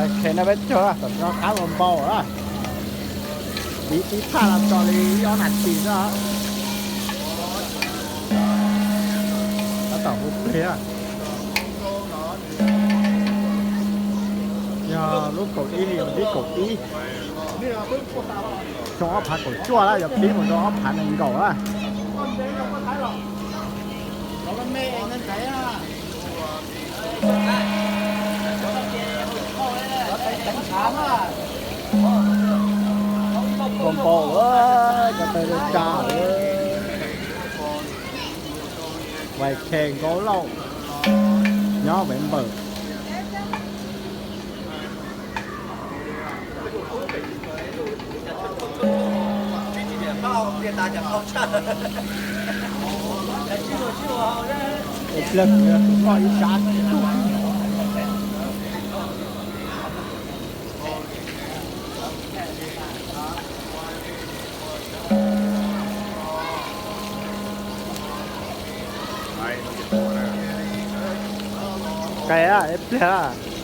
Khe no peb caug, tam sim no qab los npaum na. Piv tib thaj los txog li ib ob nas this xwb. Tab tom hu plig. Yog lub kaum ib li, lub kaum ib. Xyoo ob phav kaum cuaj lawm, yuav pib mus rau ob phav nees nkaum lawm. Npau npau, ko taw tsa, vais khe Nkaub Lauj, nyob Vev Npawm. Pliag kuv yuav tus koj ib sab. Qe, ib pliag.